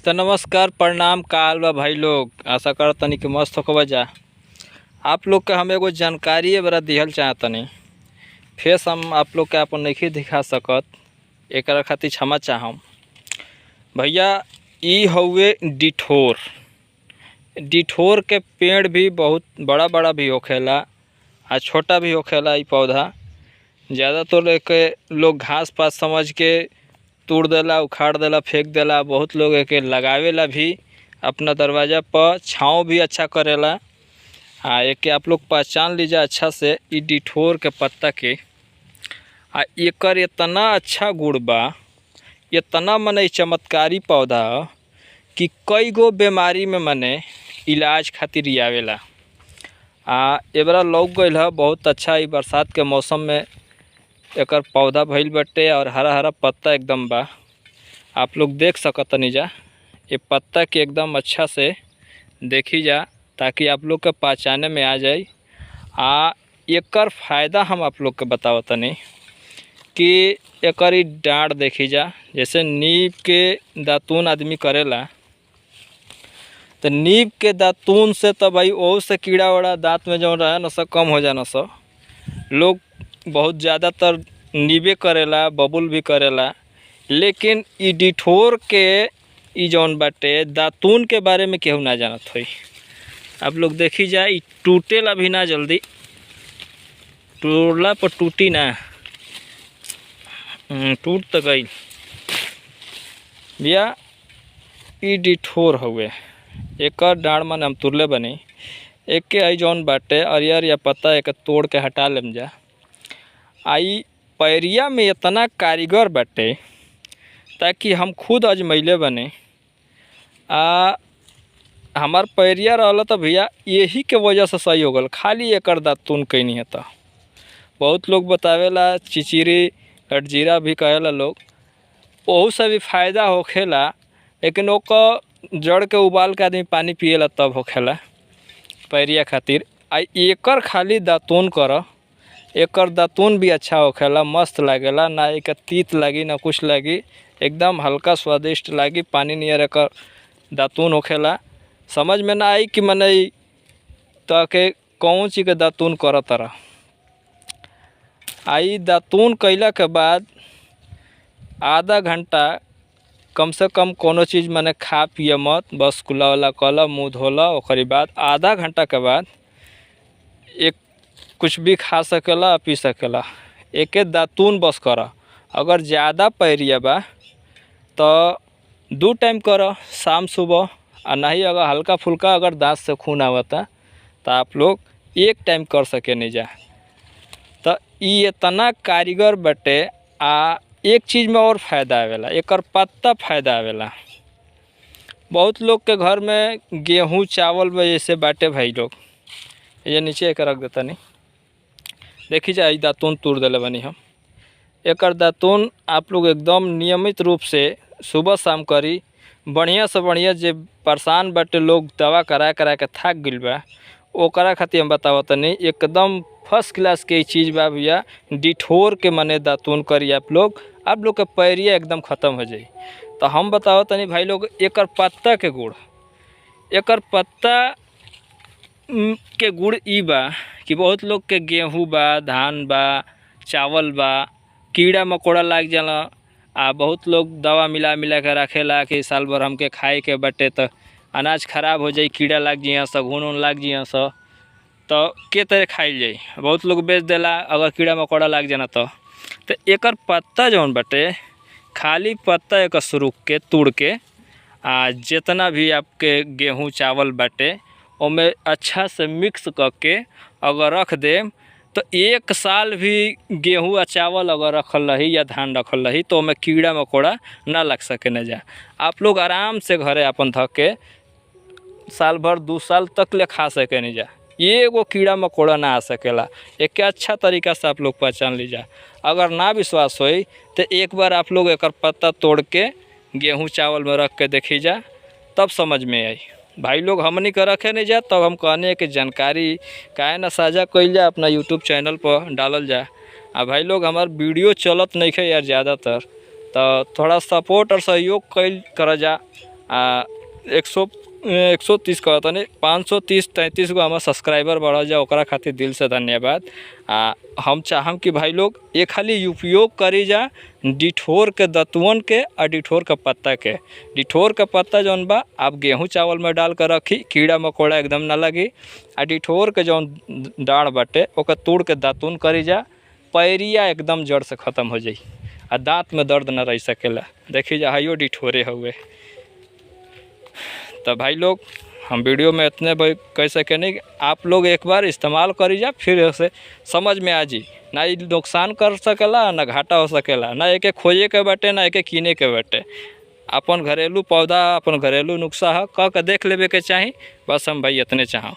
त नमस्कार, प्रणाम, का हाल बा भाई लोग। आशा करत तनी कि मस्त होखबा जा। आप लोग के हम एगो जानकारी बड़ा दिहल चाहतनी। फेस हम आप लोग के आपन नइखे दिखा सकत, एकरा खातिर क्षमा चाहम। भैया इ हउवे डिठोर। डिठोर के पेड़ भी बहुत बड़ा बड़ा भी होखेला आ छोटा भी होखेला। इ पौधा ज़्यादातर एके लोग घास पात समझ के तोड़ देला, उखाड़ देला, फेंक देला। बहुत लोग एके लगावेला भी अपना दरवाजा पर, छाँव भी अच्छा करेला। आ एके आप लोग पहचान लीजा अच्छा से इ डिठोर के पत्ता के। आ एकर इतना अच्छा गुण बा, इतना मने चमत्कारी पौधा ह कि कई गो बीमारी में मने इलाज खातिर इ आवेला। आ एबरा लौक गइल ह बहुत अच्छा। इ बरसात के मौसम में एकर पौधा भइल बाटे और हरा हरा पत्ता एकदम बा। आप लोग देख सकतनी जा। ये पत्ता के एकदम अच्छा से देखी जा ताकि आप लोग के पहचाने में आ जाई। आ एकर फायदा हम आप लोग के बतावतनी कि एकर इ डाँठ देखी जा, जैसे नीम के दातून आदमी करेला तो नीम के दातून से तो भाई ओहू से कीड़ा उड़ा दांत में जौन रहे न सब कम हो जाना सब। लोग बहुत ज़्यादातर नीबे करेला, बबूल भी करेला, लेकिन इ डिठोर के इ जौन बाटे दातून के बारे में केहू ना जानत होई। आप लोग देखी जा, इ टूटेला भी ना जल्दी, टूटला पर टूटी ना। टूट तो गई भैया। इ डिठोर हउवे, एकर डाँड़ मन हम तुरले बनी। एके आई जौन बाटे अरियर या पत्ता एके तोड़ के हटा लेम जा। आई पैरिया में इतना कारीगर बाटे ताकि हम खुद अजमैले बने। आ हमार पैरिया रहल त भैया यही के वजह से सही हो गल, खाली एकर दातून कैनी है। त बहुत लोग बतावेला चिचिरी लटजीरा भी कहेला लोग, ओहू से भी फायदा होखेला, लेकिन ओकर जड़ के उबाल के आदमी पानी पिएला तब होखेला पैरिया खातिर। आ एकर खाली दातून कर, एकर दातून भी अच्छा होखेला, मस्त लागेला, ना एकर तीत लागी ना कुछ लागी, एकदम हल्का स्वादिष्ट लागी, पानी नियर एकर दातून होखेला। समझ में ना आई कि मने ताके कौन चीज के दातून करत रह। आई दातून कैला के बाद आधा घंटा कम से कम कोनो चीज़ मने खा पिए मत, बस कुला वाला कला मुँह धोला, ओकरी बाद आधा घंटा के बाद एक कुछ भी खा सकेला पी सकेला। एके दातून बस कर। अगर ज़्यादा पैरिया बा तो दो टाइम कर, शाम सुबह। आ नहीं अगर हल्का फुल्का अगर दांत से खून आवता तो आप लोग एक टाइम कर सके नहीं जा। तो इ इतना कारीगर बटे। आ एक चीज़ में और फायदा आवेला, एकर पत्ता फायदा आवेला। बहुत लोग के घर में गेहूँ चावल में जैसे बाटे भाई लोग, ये नीचे एक रख देता नहीं देखी जाए। दातून तोड़ दिले बनी हम। एकर दातून आप लोग एकदम नियमित रूप से सुबह शाम करी, बढ़िया से बढ़िया। जे परेशान बाटे लोग दवा करा करा के थाक गइल बा, ओकरा खातिर हम बतावतनी एकदम फर्स्ट क्लास के चीज़ बा भैया। डिठोर के मने दातून करी आप लोग के पैरिया एकदम ख़त्म हो जाई। तो हम बतावतनी भाई लोग एकर पत्ता के गुण, एकर पत्ता के गुण इ बा कि बहुत लोग के गेहूँ बा, धान बा, चावल बा, कीड़ा मकोड़ा लाग जाला। आ बहुत लोग दवा मिला मिला के रखेला कि साल भर हमके खाए के बाटे तो अनाज खराब हो जाई, कीड़ा लाग जिया स, घुन उन लाग जिया स, तो के तरह खाइल जाई। बहुत लोग बेच देला अगर कीड़ा मकोड़ा लाग जाना तो। एकर पत्ता जौन बाटे, खाली पत्ता एकर सुरुक के तोड़ के आ जितना भी आपके गेहूँ चावल बाटे ओमे अच्छा से मिक्स करके अगर रख देम तो एक साल भी गेहूँ आ चावल अगर रखल रही या धान रखल रही तो ओमे कीड़ा मकोड़ा ना लग सके न जा। आप लोग आराम से घरे अपन धक के साल भर दो साल तक ले खा सके नहीं जा, एगो कीड़ा मकोड़ा ना आ सकेला। एक अच्छा तरीका से आप लोग पहचान लीजा। अगर ना विश्वास होई तो एक बार आप लोग एकर पत्ता तोड़ के गेहूँ चावल में रख के देखी जा, तब समझ में आई। भाई लोग हमनी के रखे नहीं जा, तब हम कहने कि जानकारी काहे ना साझा कइल जा, अपना यूट्यूब चैनल पर डालल जा। आ भाई लोग हमार वीडियो चलत नहीं है यार ज़्यादातर, तो थोड़ा सपोर्ट और सहयोग कइल कर जा। आ एक सौ 130 कहतनी, 530 33 गो हमार सब्सक्राइबर बढ़ल जा, ओकरा खातिर दिल से धन्यवाद। आ हम चाहम कि भाई लोग ये खाली उपयोग करी जा डिठोर के दतवन के आ डिठोर के पत्ता के। डिठोर के पत्ता जौन बा आप गेहूँ चावल में डाल कर रखी, कीड़ा मकोड़ा एकदम ना लगी। आ डिठोर के जौन डाढ़ बाटे ओकर तोड़ के दातून करी जा, पैरिया एकदम जड़ से ख़त्म हो जाई आ दांत में दर्द न रह सकेला। देखी जा हाइयो डिठोरे हुए। तो भाई लोग हम वीडियो में इतने भाई कह सके नहीं, आप लोग एक बार इस्तेमाल करी जा फिर से समझ में आ जी ना ई नुकसान कर सकेला ना घाटा हो सकेला, ना एके खोजे के बाटे ना एके किने के बाटे। अपन घरेलू पौधा अपन घरेलू नुस्खा है, कह के देख लेवे के चाही। बस हम भाई इतने चाहम।